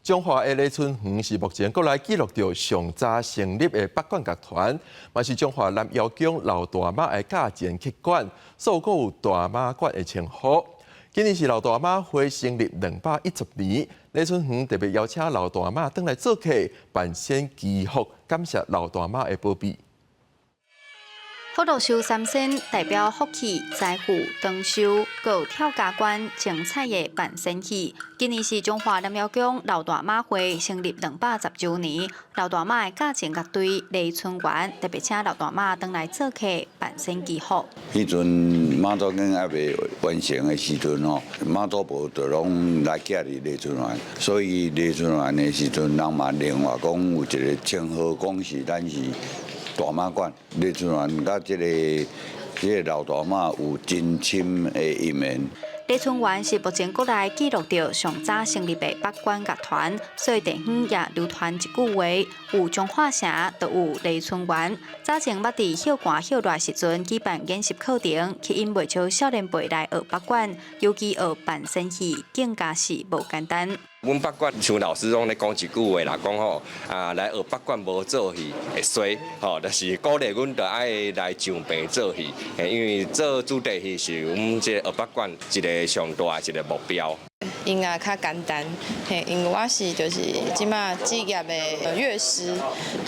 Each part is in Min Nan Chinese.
彰化的麗春園是目前國內記錄著上早成立的北管樂團，嘛是彰化南瑤宮劉大媽的駕前曲館，所以閣有大媽館的稱呼。今年是劉大媽會成立210年，麗春園特別邀請劉大媽轉來做客，扮仙祈福，感謝劉大媽的保庇。福祿壽三仙代表福氣、財富、長壽，閣有跳加關精彩的扮仙戲。今年是彰化南瑤宮劉大媽會成立210週年，劉大媽的駕前樂隊麗春園特別請劉大媽轉來做客扮仙祈福。彼陣媽祖宮猶未完成的時陣吼，媽祖婆就攏來徛佇麗春園，所以麗春園的時陣，人嘛另外講有一個稱號，講是咱是大媽館。麗春園佮這個劉大媽有真深的姻緣。麗春園是目前國內記錄著上早成立的北管樂團，所以地方也流傳一句話：有彰化城，就有麗春園。早前捌佇歇寒歇熱時陣舉辦研習課程，吸引袂少少年輩來學北管，尤其學扮仙戲，更加是無簡單。阮北管像老師攏咧講一句話啦，講吼啊來學北管無做戲會衰吼，就是鼓勵阮著愛來上棚做戲，因為做主題戲是阮這個學北管一個上大的一個目標。音樂較簡單，嘿，因為我是就是這馬職業的樂師，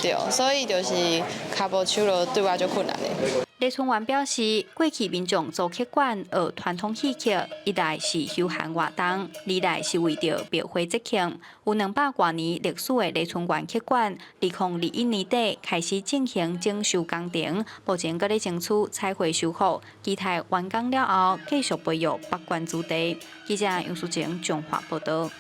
對，所以就是跤步手路對我足困難的。麗春園表示，過去民眾組曲館學傳統戲曲，一來是休閒活動，二來是為著廟會節慶。有200外年歷史的麗春園曲館，2021年底開始進行整修工程，目前閣咧爭取彩繪修復，期待完工了後繼續培育北管子弟。記者楊淑靜彰化報道。